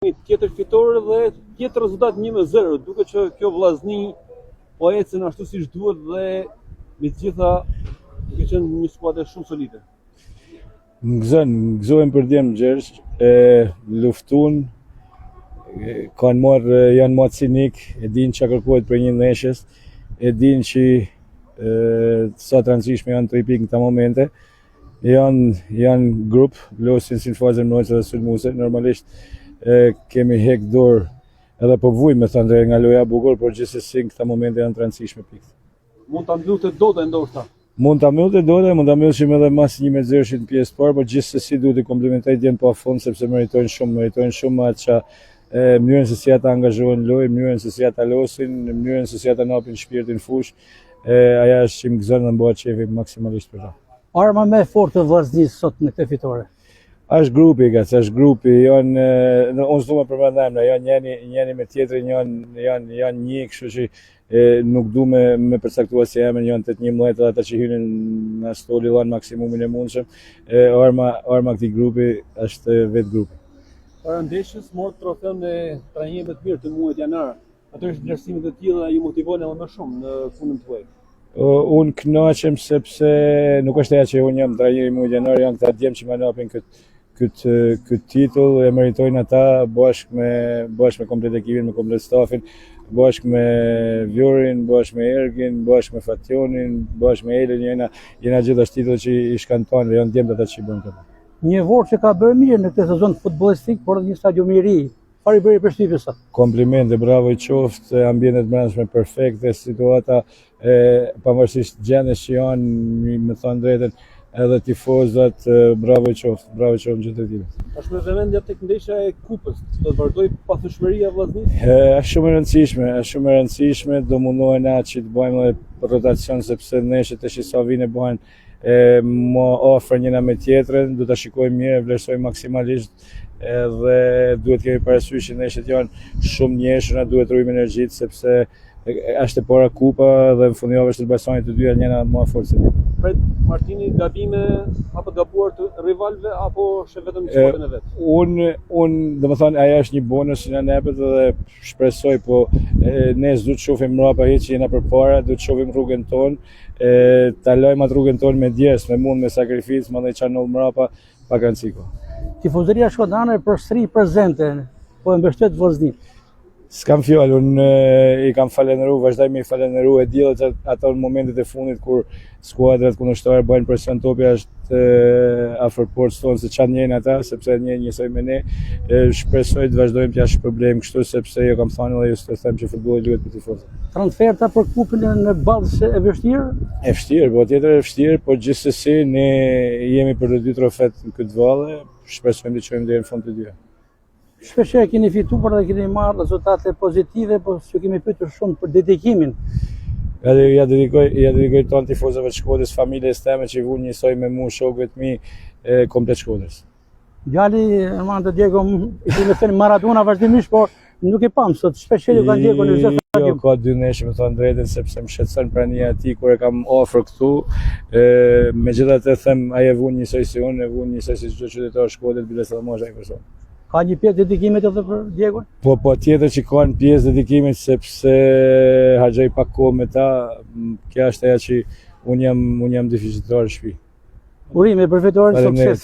Tjetër fitore dhe tjetër rezultat 1-0, duket që kjo Vllazni po ecën ashtu siç duhet dhe me të gjitha duke qenë një skuadër shumë solide. Më gëzon, më gëzohem për djem Gjergj, e luftun, e, kanë marrë, janë ma cinik, e dinë çka kërkohet për një ndeshjes, e dinë që e, sa të rëndësishme janë tri pikë në këta momente, janë, janë grup, losin si në fazën mbrojtëse dhe sulmuese, normalisht e, kemi hek dorë edhe po vujmë me thënë drejt nga loja e bukur, por gjithsesi në këta momente janë të rëndësishme pikët. Mund ta mbyllte Dodaj ndoshta. Mund ta mbyllte Dodaj, mund ta mbyllshim edhe mas 1-0-shit në pjesë të parë, por gjithsesi duhet të komplimentoj djem pa fund sepse meritojnë shumë, meritojnë shumë atë që e, mënyrën se si ata angazhohen në lojë, mënyrën se si ata losin, mënyrën se si ata napin shpirtin në fushë, e, aja është që më gëzon dhe më bëhet qefi maksimalisht për ta. Arma më e fortë e Vllaznisë sot në këtë fitore. Është grupi, gac, është grupi, janë, në, unë s'du me përmend emra, janë njëni, njëni me tjetrin, janë, janë, janë një, kështu që e, nuk du me, me përcaktua si emër, janë 8 11 edhe ata që hynin në stoli dhanë maksimumin e mundshëm. E, arma, arma këtij grupi është vetë grupi. Para ndeshjes morët trofeun e trajnerit më të mirë të muajit janar. Natyrisht vlerësimet e tilla ju motivojnë edhe më shumë në punën tuaj. Unë kënaqem sepse nuk është ajo që unë jam trajneri i muajit janar, janë këta djem që më napin këtë këtë këtë titull e meritojnë ata bashkë me bashkë me komplet ekipin, me komplet stafin, bashkë me Vjorin, bashkë me Ergin, bashkë me Fationin, bashkë me Elin, jena jena gjithashtu titull që i shkan tanë, janë djemtë ata që i bëjnë këtë. Një Vorë që ka bërë mirë në këtë sezon futbollistik, por edhe një stadium i ri. Çfarë i bëri përshtypje sot? Komplimente, bravo i qoftë, ambientet brendshme perfekte, situata e pavarësisht gjendjes që janë, me thënë drejtën, edhe tifozat, bravo i qoftë, bravo i qoftë në gjithë drejtimet. Tashmë vëmendja tek ndeshja e kupës, do të vazhdojë pathyeshmëria e Vllaznisë? Është shumë e rëndësishme, është shumë e rëndësishme, do mundohen na që të bëjmë edhe rotacion sepse ndeshjet tash sa vinë e bëhen e më afër njëna me tjetrën, do ta shikojmë mirë, e vlerësojmë maksimalisht edhe duhet kemi parasysh që ndeshjet janë shumë njëshë, na duhet rujmë energjitë sepse është e para kupa dhe në fundjavë është Elbasani të dyja njëna më e fortë se tjetra. Pret Martini gabime apo të gabuar të rivalëve apo sheh vetëm skuadrën e vet? Unë unë domethënë ajo është një bonus që na jepet dhe shpresoj po e, ne s'du të shohim mbrapa hiç jena përpara, du të shohim rrugën tonë, e, ta lajmë atë rrugën tonë me djersë, me mund, me sakrificë, mandej çfarë ndodh mbrapa, pak rëndësi ka. Tifozëria shkodrane përsëri prezente, po e mbështet Vllazninë. S'kam fjalë, unë i kam falenderu, vazhdoj me i falenderu e di edhe ato në momentet e fundit kur skuadrat kundërshtare bëjnë presion topi është afër portës tonë se çfarë ndjejnë ata, sepse ndjejnë njësoj me ne. E, shpresoj të vazhdojmë t'ja shpërblejmë kështu sepse jo kam thënë edhe ju të them që futbolli luhet për tifozët. Transferta për kupën në Ballsh e vështirë? E vështirë, po tjetër e vështirë, po gjithsesi ne jemi për të dy trofet në këtë valle, shpresojmë të çojmë deri në fund të dyja. Shpesh e keni fituar dhe keni marrë rezultate pozitive, po s'ju kemi pyetur shumë për dedikimin. Edhe ja dedikoj, ja dedikoj tonë tifozëve të Shkodrës, familjes teme që i vunë njësoj me mua, shokëve të mi, e, komplet Shkodrës. Djali Armando Diego, i kemi thënë Maradona vazhdimisht, por nuk e pam sot, shpesh herë ju ka ndjekur në çdo Jo, stadium. ka dy ndeshje, me thënë drejtën, sepse më shqetëson prania e tij kur e kam afër këtu. E, megjithatë them, ai e vuan njësoj si unë, e vuan njësoj si çdo qytetar Shkodrës, bile edhe më ai person. Ka një pjesë dedikimit edhe për Diegon? Po, po, tjetër që ka një pjesë dedikimit, sepse harxhoj pak kohë me ta, kjo është ajo që unë jam, unë jam deficitar në shtëpi. Urime për fitoren, Faleminderit. sukses.